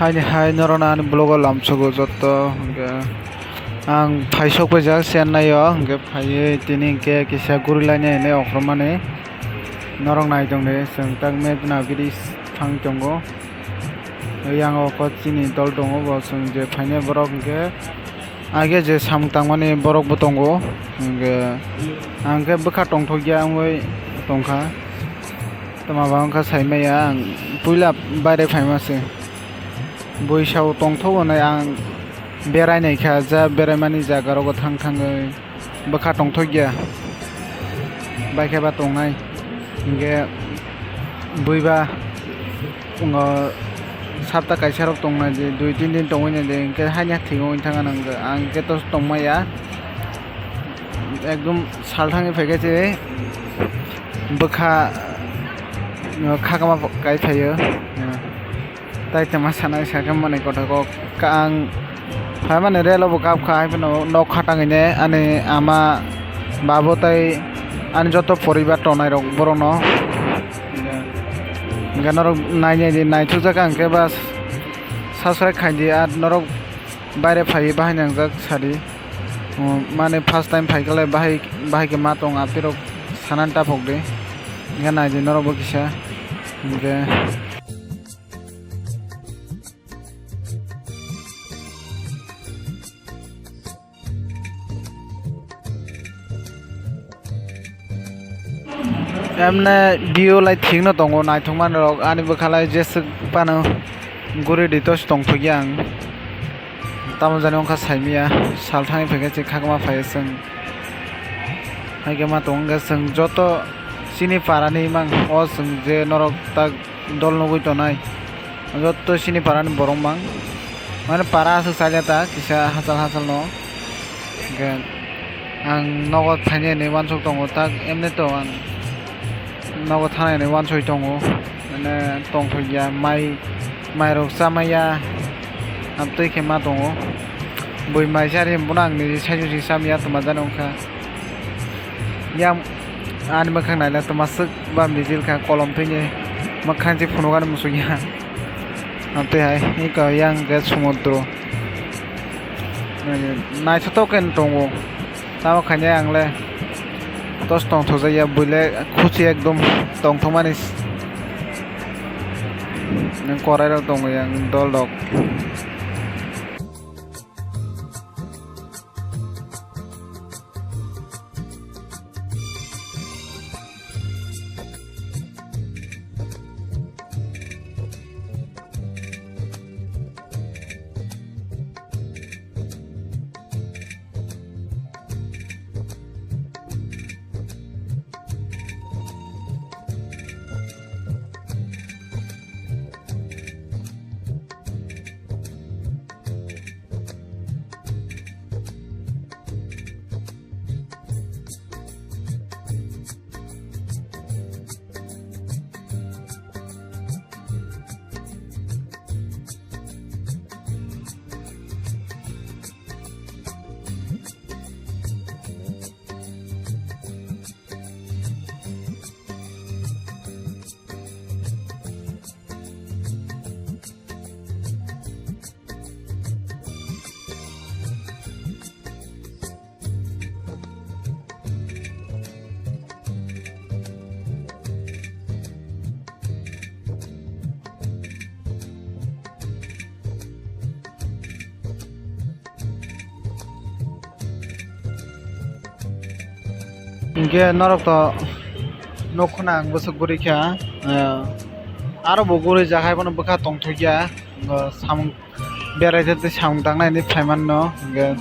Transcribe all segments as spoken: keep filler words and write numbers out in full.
Haini hai norokno ani vlog o lamsogo jotto, hwnkhe ang phaisok paijak Chennai o, hwnkhe phaiwi tini hwnkhe kisa gurilainai hinwi okhormani norok nai tongdi. Chwng tak map nagwi thang tongo. Yang o kok chini dol tongo, bo chwng je phainai borok hwnkhe age je samung tangmani borok bo tongo, hwnkhe ang khe bwkha tongthokya wngwi tongkha. Tama ba wngkha saimaya ang puila baire phaima se. Buisao tongthogo hinwi ang berai naikha, ja beraimani jaga rogo thang thangwi bwkha tongthokya, baikhe ba tongnai. Hwnkhe buiba wngo sapta kaisa rok tongnai di, dui tin din tongwi nai di, hwnkhe haini thik wngwi thangkha nang, ang khe to tongmaya. Ekdom salthangwi phaikhe se bwkha, uh, khakma kai phaio. Uh, tai tongma sanai sakhe mani kothok kok ang phaimani relo bo kap kha, hai phano nok khatang hine ani ama babu tai ani joto poribar tongnai rok borokno hwnkhe norok nainai di, naithokjak ang khe ba subscribe khaidi, ar norok baire phaiwi bahai nangjak sadi. Mane first time phaikhe bahai, bahai khe ma tong, aphirok sanan tapok de. Hwnkhe naidi norokbo kisa. Hwnkhe emne view lai thikno tongo, naithokmani rok ani bwkhalai jeswk phano guri di, tos tongthokya ang. Tamo jani wngkha saimaya, salthangwi phaikhe se khakma phaiya chwng. Haikhe ma tongo wngkha chwng joto chini parani mang o chwng je norok tak dol nugwi tonai. Jotto chini parani borok mang. Mane para aswk chailata kisa hachal hachal no. Hwnkhe ang nogo thainai hinwi uansuk tongo, tak emni to ang nogo thanai hinwi uansuk tongo. Mane tongthokya mai, mairok chamaya. Amtwi khe ma tongo. Bui mai chari bono ang niji saichung si chamya twma jani wngkha. Yang ani mwkhang naina twma swk ba mijil kha, kolom thwini mwkhang se phunukani muchungya. Amtwi hai eko yang khe sumudro. Naithotok khe tongo. Tamo khainai ang le tos tongthokjakya, buile khuchi ekdom tongthokmani. Korai rok tongo yang dol rok. Hingke norok to nukhono ang bwswk gurikha, eh, aro bo guri jak hai bono bwkha tongthokya, bo samung berai tei samung tangnai hinwi phaimanno, hingke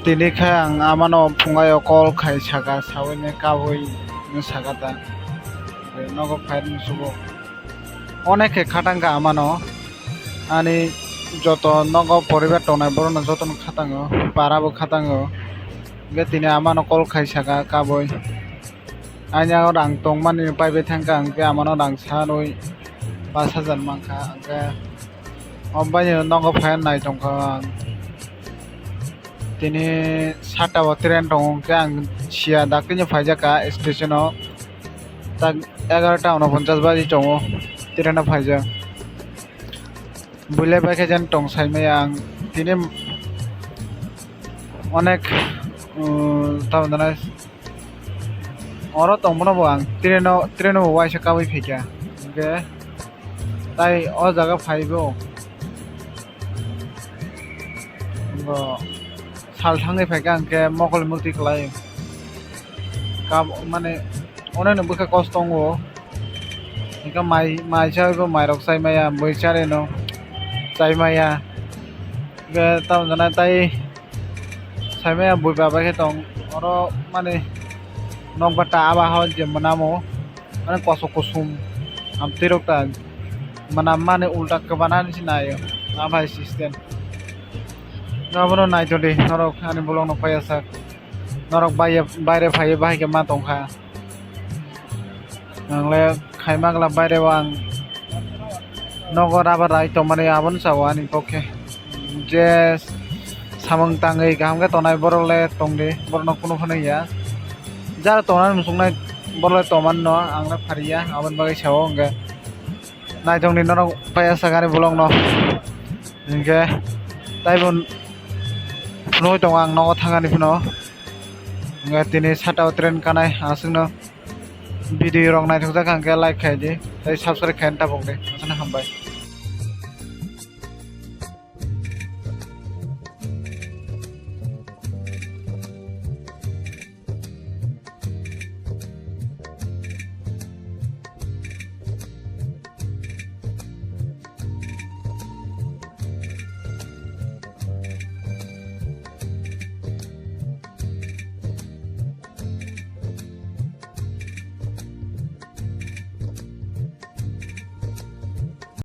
tini khe ang amano phungaio call khai saka, saui ne kabui hinwi saka ta, nogo phai rwni sugo. Onek khe khatang kha amano, ani joto nogo poribar tongnai borokno jotono khatango, para bo khatango. Hingke tini amano call khai saka kabui. Ani yago rang tongmani paibai thangkha, hingke amano rang sanwi pash hajar mankha, hingke omobaino nogo phai nai tongkha ang. Tini sata o train tongo, hingke ang siya daktino phaijakha station o, tak egarota unoponchas baji tongo, train o phaijak. Builai bai khe jan tong sai maya ang tini onek, um, tamo jana oro tong bono bo ang train o, train o bo waisa kabui phaikha. Hingkhe tai o jaga phaibo bo sal thangwi phaikha, hingkhe mokol mukti khlai kab mane onek ni bwkha kos tongo. Hingkhe mai, mai sa bo mairok chai maya, bwui charino chai maya. Hingkhe tamo jana tai sai maya bwui baba khe tong oro mane nokbar ta aba hao je mwnamo. Mane kosok kusum amtwi rok ta mwnam mani ulta kwbana hinwi se naio. Abai system. Abono naitodi norok ani vlog no paiya sak. Norok bai-, baire phaiwi bahai khe ma tongkha. Ang le khaima gla baire o ang nogo rubber rai tongmani abono sao ani kok khe. Je samung tangwi kaham khe tongnai borok le tongdi, borokno kunu phano ya. Jar tongnani muchungnai borok le tongmani no ang le phariya, aboni bagwi sao hwnkhe. Naitongdi norok paiya sak ani vlog no. Hwnkhe taibo phunugwi tongo ang nogo thangani phano. Hwnkhe tini sata o train kanai aswkno video rok naithokjak hwnkhe like khaidi tei subscribe khaina tabukdi. Aswkno hambai.